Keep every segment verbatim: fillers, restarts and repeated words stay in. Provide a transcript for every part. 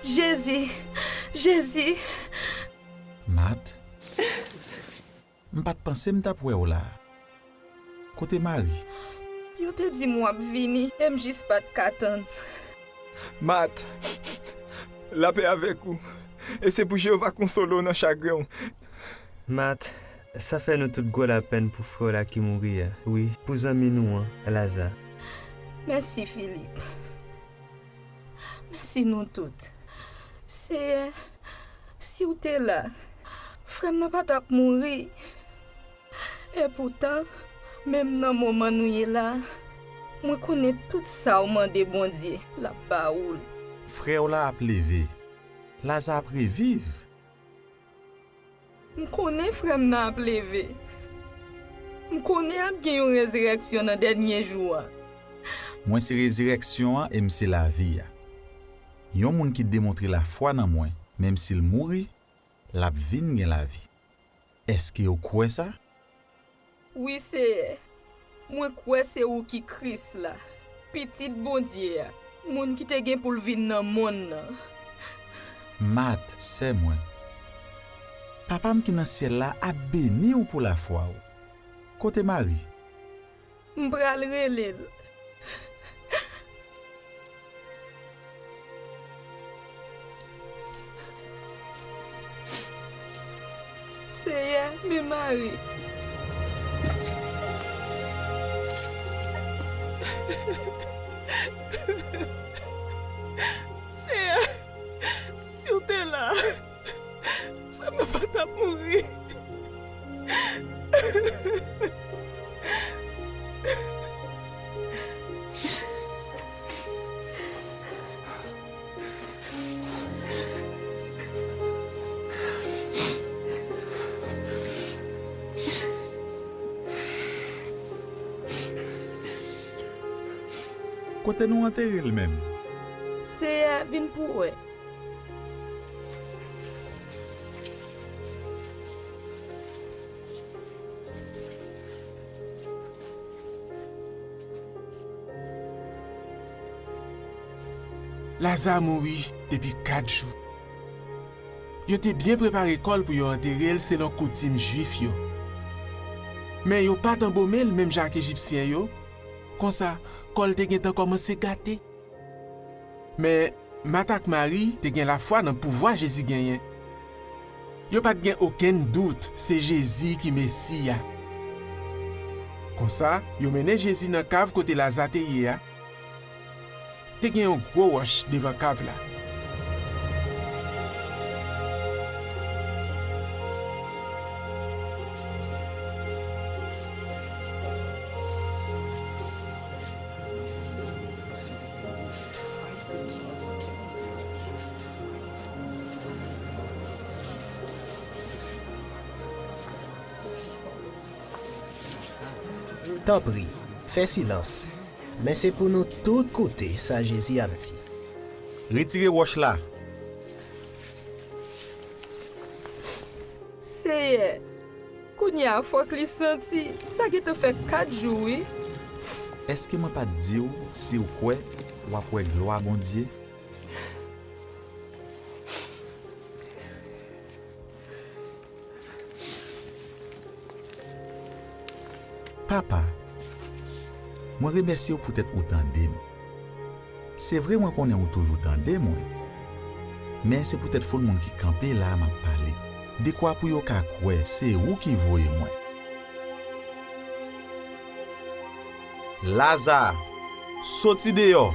Jezi! Jezi! Mat, m pa t panse m t ap wè w la a. Kote Mari? Yo te di m w ap vini, e m jis pa t ka tann. Mat, lapè avèk ou, e se pou Jewova konsole w nan chagren w. Mat, sa fè nou tout gwo lapenn pou frè w la ki mouri a, wi, pou zanmi nou an, Laza. Mèsi, Filip. Mèsi nou tout. Seyè, si w te la, frè m nan pa t ap mouri. Epoutan, menm nan moman nou ye la, mwen konnen tout sa w mande Bondye, l ap ba ou l. Frè w la ap leve. Laza ap reviv. M konnen frè m nan ap leve. M konnen ap gen yon rezirèksyon nan dènye jou a. Mwen se rezirèksyon an e m se lavi a. Yon moun ki demontre lafwa nan mwen, menm si l mouri, l ap vin gen lavi. Èske w kwè sa? Wi, Seyè. Mwen kwè se ou ki Kris la, Pitit Bondye a, moun ki te gen pou l vin nan monn nan. Mat, sè mwen, Papa m ki nan syèl la ap beni w pou lafwa w. Kote Mari? M pral rele l. Seyè, men Mari. Seyè, si w te la, frè m nan pa t ap mouri. Kote nou antere l menm? Seyè, vin pou w wè. Laza mouri depi kat jou. Yo te byen prepare kò l pou yo antere l selon koutim Jwif yo. Men yo pa t anbome l menm jan ak Ejipsyen yo. Konsa, kò l te gentan kòmanse gate. Men, Mat ak Mari te gen lafwa nan pouvwa Jezi genyen. Yo pa t gen okenn dout se Jezi ki Mesi a. Konsa, yo mennen Jezi nan kav kote Laza te ye a. Te gen yon gwo wòch devan kav la. Tanpri, fè silans. Men se pou nou tout koute sa Jezi ap di. Retire wòch la. Seyè, kounye a fòk li santi sa gentan fè kat jou, wi. Èske mwen pa t di w, si w kwè, w ap wè glwa Bondye? Papa, mwen remèsye w poutèt ou tande m. Se vre mwen konnen ou toujou tande mwen, men se poutèt foul moun ki kanpe la a m ap pale, dekwa pou yo ka kwè se ou ki voye mwen. Laza, soti deyò!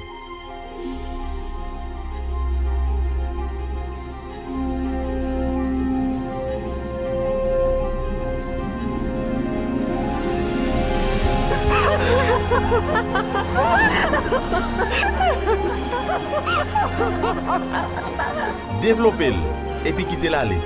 Devlope l, epi kite l ale.